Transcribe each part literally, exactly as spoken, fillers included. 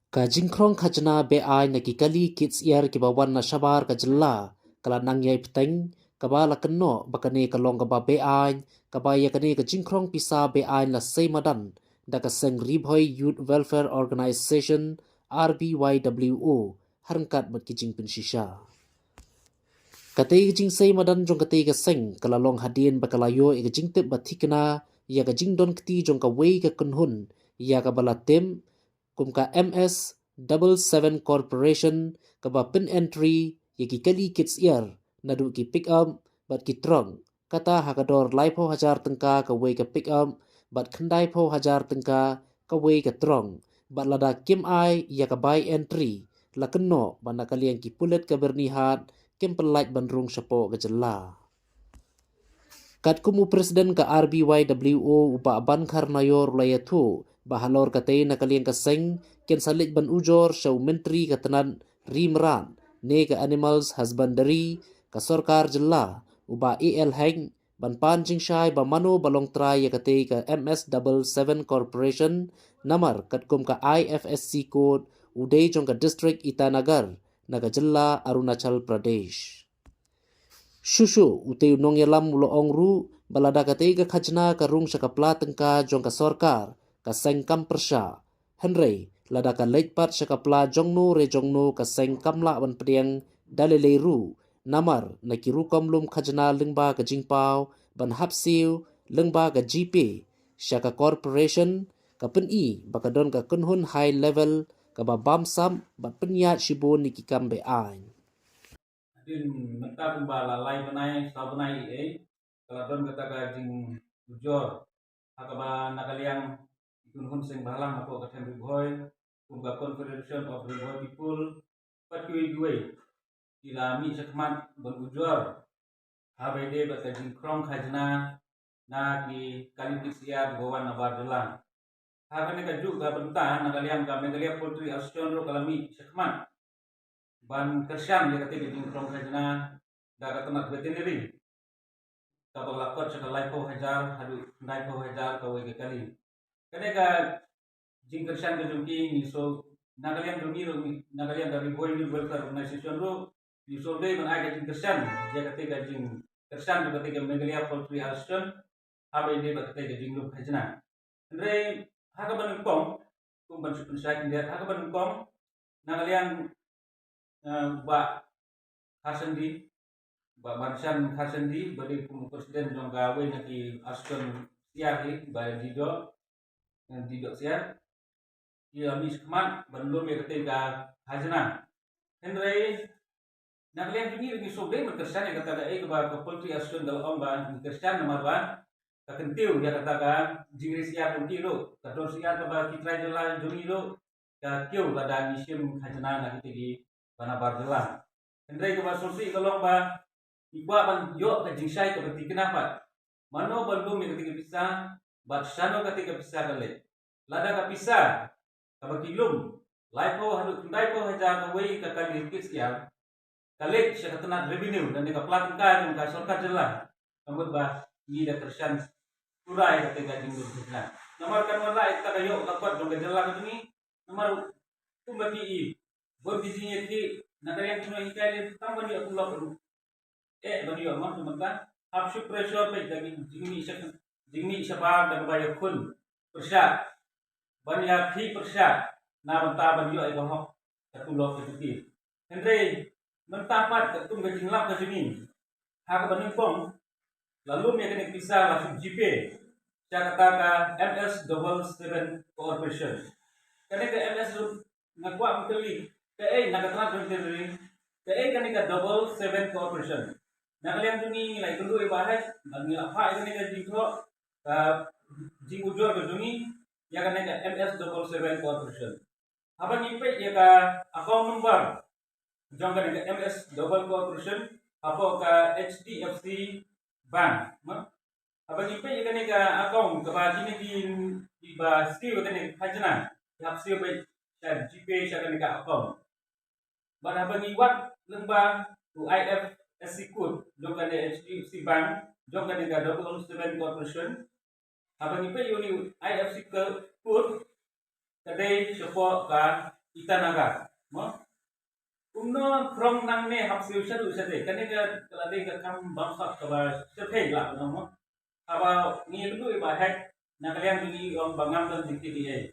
Ka jingkhrong khajna beaiñ na ki kali kit syiar kiba wan na shabar ka jylla ka la nang ïai bteng, kaba la kynnoh ba kane ka long kaba beaiñ, kaba ïa kane ka jingkhrong pisa beaiñ la sei madan da ka seng Ri Bhoi Youth Welfare Organization, R B Y W O, ha ryngkat bad ki jingpynshisha. Katei ka jingsei madan jong katei ka seng ka la long hadien ba ka la ïoh ïa ka jingtip ba thikna ïa ka jingdon kti jong kawei ka kynhun ïa kaba la tip kum ka M S double seven Corporation, kaba pynentri ïa ki kali kit syiar naduh ki pick up bad ki truck, kata ha ka dor laiphew hajar tyngka kawei ka pick up bad khyndaiphew hajar tyngka kawei ka truck, bad lada kim ai ïa ka bai entry, la kynnoh ba na ka liang ki pulit ka Byrnihat kim pyllait ban rung shapoh ka jylla. Katkum u President ka R B Y W O, u Bah Bankar Nayor, u la ïathuh ba halor katei na ka liang ka seng kin sa leit ban ujor sha u Myntri ka tnat ri mrad ne ka Animals Husbandry ka sorkar jylla, u Bah A L Hek, ban pan jingshai ba mano ba long trai ïa katei ka M S double seven Corporation, namar katkum ka I F S C code u dei jong ka district Itanagar na ka jylla Arunachal Pradesh. Shuh shuh, utei u nongïalam u la ong ruh ba lada katei ka khajna ka rung sha ka pla tyngka jong ka sorkar, ka seng kam pyrshah. Hynrei lada ka leit pat sha ka pla jongno re jongno, ka seng kam lah ban pdiang da lei lei ruh, namar na ki rukom lum khajna lyngba ka jingpaw ban hap siew lyngba ka GPay sha ka corporation, ka pyni ba ka don ka kynhun high level kaba bamsap bad pynïaid shibun ïa ki kam beaiñ. Hadien mynta kumba la lai bnai, saw bnai ei ei, ka la don kata ka jingujor ha kaba na ka liang ki kynhun seng bhalang hapoh ka thaiñ Ri Bhoi, kum ka Confederation of Ri Bhoi People, bad kiwei kiwei, ki la mih shakhmat ban ujor ha ba ïadei bad ka jingkhrong khajna na ki kali kit syiar kiba wan nabar jylla. Ha kane kajuh ka bynta, na ka liang ka Meghalaya Poultry Association ruh ka la mih shakhmat ban kyrshan ïa katei ka jingkhrong khajna da ka tnat veterinary, kaba la kot sha ka laiphew hajar haduh khyndaiphew hajar kawei ka kali. Kane ka jingkyrshan ka jong ki, ngi shu, na ka liang jong ngi ruh, na ka liang ka Ri Bhoi Youth Welfare Organization ruh, ngi shu dei ban ai ka jingkyrshan ïa katei ka jingkyrshan jong katei ka Meghalaya Poultry Association ha ba ïadei bad katei ka jinglum khajna. Hynrei ha kaba nyngkong, kum ban shu pynshai khyndiat, ha kaba nyngkong, na ka liang, eh, Bah Kharshandi, Bah Banshan Kharshandi, ba dei kum u president jong kawei na ki association syiar hi, Bah Didoh, eh, Didoh Syiar, ki la mih shakhmat ban lum ïa katei ka khajna. Hynrei na ka liang jong ngi ruh ngi shu dei ban kyrshan ïa kata kaei kaba ka Poultry Association ka la ong ba ngi kyrshan namar ba ka kyntiew ïa kata ka jingri syiar jong ki ruh, ka dor syiar kaba ki trai jylla jong ngi ruh ka kiew lada ngi shim khajna na kitei kiba nabar jylla. Hynrei kaba sngewsih ka long ba ngi kwah ban ïoh ka jingshai kaba thikna pat, mano ba lum ïa katei ka pisa bad shano katei ka pisa ka leit. Lada ka pisa kaba ki lum laiphew haduh khyndaiphew hajar kawei ka kali kit syiar ka leit sha ka tnat revenue lane ka pla tyngka jong ka sorkar jylla, ka mut ba ngi da kyrshan pura ïa katei ka jinglum khajna. Namar kan wan la ïa kata ka ïoh ka kot jong ka jylla ka jong ngi. Namar kumba ki i, bun ki jingïakhih na ka liang ki nonghikai lei tang ban ïoh tulop ruh, eh, ban ïoh, ma, kumta hap shu pressure peit da ki jingmih sha, jingmih shabar da kaba ïakhun pyrshah, ban ïakhih pyrshah na bynta ban ïoh ïa ka hok ka tulop ka juti. Hynrei mynta pat katkum ka jinglap ka jong ngi, ha kaba nyngkong la lum ïa kane ka pisa la shu GPay sha kata ka M S double seven Corporation. Kane ka M S, nga kwah ban kylli, kaei na ka tnat veterinary, kaei kane ka double seven Corporation? Na ka liang jong ngi ngi la ïakynduh ïa Bah Hek bad ngi la phah ïa kane ka jingthoh, ka jingujor ka jong ngi ïa kane ka M S double seven Corporation. Haba ngi peit ïa ka account number jong kane ka M S double Corporation hapoh ka H D F C Bank, ma, haba ngi peit ïa kane ka account kaba kine ki, kiba siew ïa kane ka khajna ki hap siew beit sha GPay sha kane ka account. Bad haba ngi wad lyngba u I F S C code jong kane H D F C Bank, jong kane ka double seven Corporation, haba ngi peit ïa une u I F S C code, ka dei shapoh ka Itanagar, mo. Kumno phrong nangne hap siew shaduh shadei. Kane ka, ka la dei ka kam bamsap kaba shyrkhei lah kumno, mo. Haba ngi lyngngoh ïa ba heh, na ka liang jong ngi ong ba ngam don jingtip ei ei.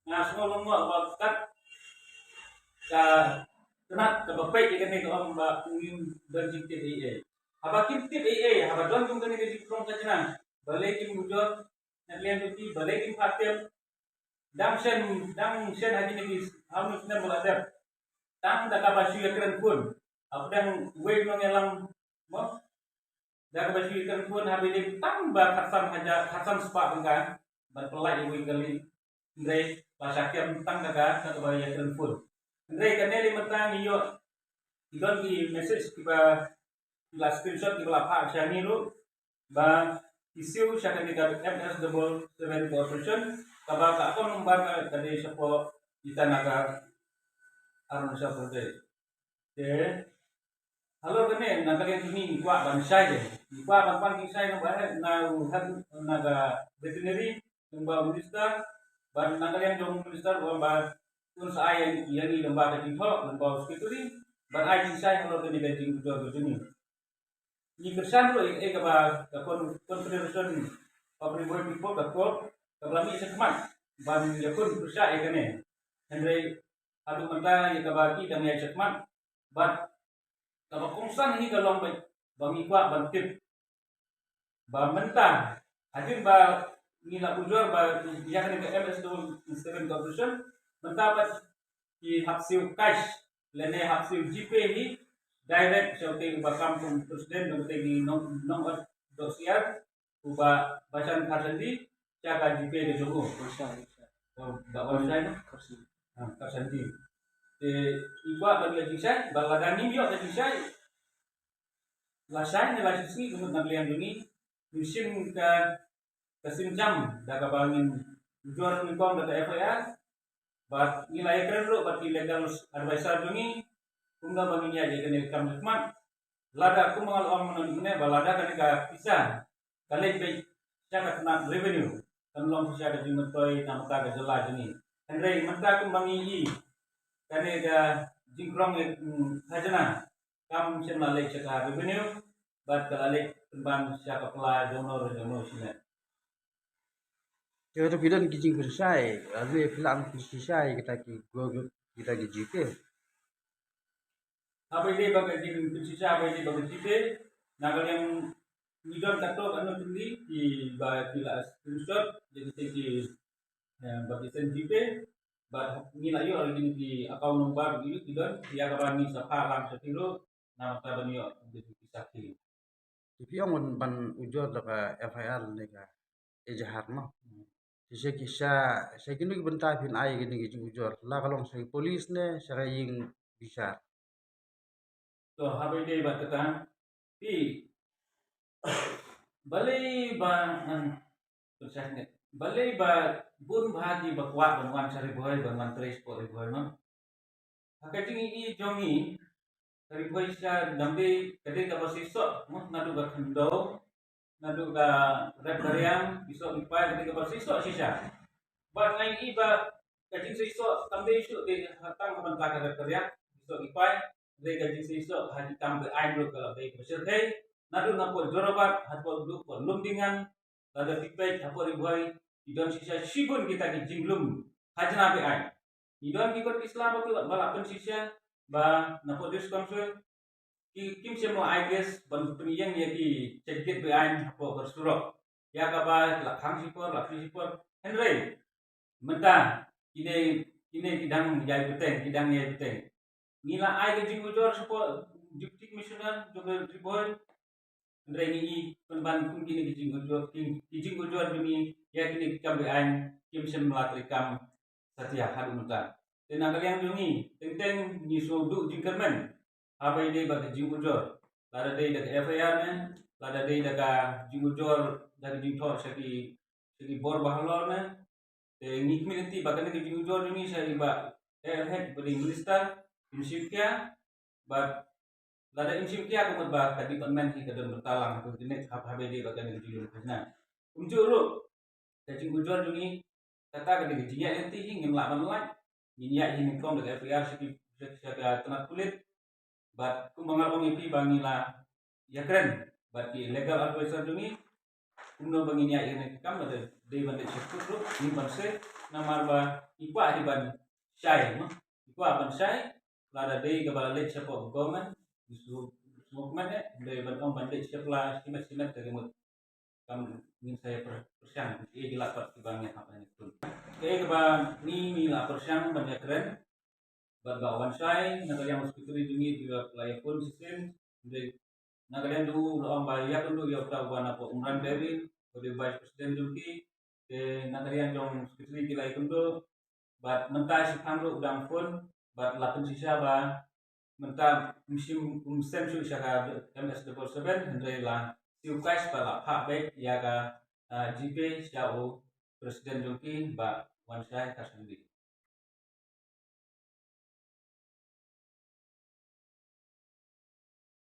Nga sngew lyngngoh ba kat ka tnat kaba peit ïa kane ka ong ba ngim don jingtip ei ei. Haba kim tip ei ei, haba don kum kane ka jingphrong khajna, balei kim ujor, na ka liang jong ki, balei kim phah tip. Dang shen, dang shen ha kine ki, ha kine ki snem ba la dep. Tang da kaba shu ïakren phone. Hapdeng uwei u nongïalam, mo. Da kaba shu ïakren phone ha ba ïadei tang ba khatsan hajar, khatsan spah tyngka ban pynlait ïa uwei u kali. Hynrei ba sha kem tang da ka, da kaba ïakren phone. Hynrei kane lei mynta ngi ïoh, ngi don ki message kiba, ki la screenshot kiba la phah sha ngi ruh ba ki siew sha kane ka M S double seven corporation, kaba ka account number ka, ka dei shapoh Itanagar, Arunachal Pradesh. Te halor kane, na ka liang jong ngi ngi kwah ban shai de. Ngi kwah ban pan jingshai na ba heh, na u head, na ka veterinary, lyngba u minister, bad na ka liang jong u minister, ba, ba un sa ai ïa ngi lyngba ka jingthoh, lyngba u secretary, ban ai jingshai halor kane ka jingujor ka jong ngi. Ngi kyrshan ruh ïa, ïa kaba ka Con-, Confederation of Ri Bhoi People, ka CORP, kaba la mih shakhmat ban ïakhun pyrshah ïa kane. Hynrei haduh mynta ïa kaba ki dang ïaid shakhmat, bad kaba kongsan hi ka long ba, ba ngi kwah ban tip ba mynta, hadien ba ngi la ujor ba ïa kane ka M S double seven corporation, mynta ba ki hap siew cash lane hap siew GPay hi direct sha utei uba kam kum president jong utei ki nong, nongot dohsiar, uba Bashan Kharshanti, sha ka GPay ka jong u. Bashan, Bashan. Oh, da Bashan, no? Kharshanti. Ha, Kharshanti. Te ngi kwah ban ïoh jingshai, ba lada ngim ïoh ka jingshai, lashai ne lashisngi, ka mut na ka liang jong ngi, ngin shim ka, ka sienjam da kaba ngin ujor nyngkong da ka F I R. Bad ngi la ïakren ruh bad ki legal advisor jong ngi, kumno ba ngin ïaid ïa kane ka kam shakhmat. Lada kumba nga la ong mynne, ba lada kane ka pisa ka leit beit sha ka tnat revenue, kan long shisha ka jingmyntoi na ka bynta ka jylla jong ngi. Hynrei mynta kumba ngi ïohi, kane ka jingkrong, mm, khajna kam shym la leit sha ka revenue, bad ka la leit pynban sha ka pla jongno re jongno shisha. Te hato phi don ki jingpynshai, hato phi la pynshisha ïa kita ki, kita ki GPay? Haba ïadei bad ka jingpynshai, haba ïadei bad ka GPay, na ka liang ngi don katto katne tylli kiba ki la screenshot ïa kita ki, eh, ba ki send GPay, bad ngi la ïoh ïa kine ki account number, ki don, ïa kaba ngi sa phah lang sha phi ruh na ka bynta ban ïoh ïa ki sakhi. Te phi ong ban ujor da ka F I R ne ka ejahar, mo. Te sha ki, sha, sha kino ki bynta phin ai kine ki jingujor, la ka long sha ki police ne sha ka ïing bishar? To, haba ïadei bad kata, phi, balei ba ngan pynshai ne, balei ba bun bha kiba kwah ban wan sha Ri Bhoi, ban wan trei shapoh Ri Bhoi, mo? Ha ka jingïohi jong ngi, ka Ri Bhoi shisha dang dei, ka dei kaba shisha, mo, naduh ka khyndew, naduh ka rep ka riang, ki soh ki pai, ka dei kaba shisha shisha. Bad nga ïohi ba ka jingshisha kam dei shuh dei tang ha bynta ka rep ka riang, ki soh ki pai, dei ka jingshisha ha ki kam beaiñ ruh ka la dei kaba shyrkhei, naduh na pud Jorabat haduh pud Lumdiengang, lada phi peit hapoh Ri Bhoi, ki don shisha shibun kita ki jinglum khajna beaiñ. Ki don ki kot ki sla ba ki, ba la pynshisha, ba na pud District Council, ki, kim shym la ai gas ban pynïeng ïa ki check gate beaiñ hapoh ka surok. Ïa kaba la khang shipor, la khang shipor. Hynrei mynta kine, kine ki dang ïai bteng, ki dang ïai bteng. Ngi la ai ka jingujor shapoh Deputy Commissioner jong ka Ri Bhoi. Hynrei ngi i pynban kum kine ki jingujor, ki, ki jingujor jong ngi ïa kine ki kam beaiñ kim shym la treikam satia haduh mynta. Te na ka liang jong ngi, teng teng ngi sngewduh jingkyrmen haba ïadei bad ka jingujor. Lada dei da ka F I R ne, lada dei da ka jingujor, da ka jingthoh sha ki, sha ki bor ba halor ne. Te ngi khmih lynti ba kane ka jingujor jong ngi sha i Bah A L Hek ba dei Minister, im shim khia, bad lada im shim khia ka mut ba ka department hi ka don bynta lang ha ka kane, ha, haba ïadei bad kane ka jinglum khajna. Kumjuh ruh ka jingujor jong ngi, kata ka dei ka jingïaid lynti hi, ngim lah ban lait. ngin ïaid hi nyngkong da ka F I R sha ki, sha ka tnat pulit. Bad kumba nga la ong ïa phi ba ngi la ïakren bad ki legal advisor jong ngi kumno ba ngin ïaid ïa kane ka kam, lada dei ban leit sha kut ruh ngin ban seh, namar ba i kwah hi ban shai, no? I kwah ban shai, lada dei kaba la leit shapoh government, sngewkmen eh, dei ban ong ban leit sha pla shimet shimet, ka mut kam ngin sa ïa pyrshang ïa ki lad pat kiba ngi hap ban ïa pun. Kaei kaba ngi, ngi la pyrshang ban ïakren bad Bah Wanshai, na ka liang u secretary jong ngi, ba la ïa pun shisien. Dei na ka liang jong u la ong ba ïakynduh ïa uta uba na ka Umran Dairy, uba dei vice president jong ki. Te na ka liang jong secretary ki la ïakynduh, bad mynta shiphang ruh u dang phone, bad la pynshisha ba mynta um shym, um send shuh sha ka M S double seven, hynrei la siew cash bad la phah beit ïa ka, ah, GPay sha u president jong ki, Bah Wanshai Kharshanbi.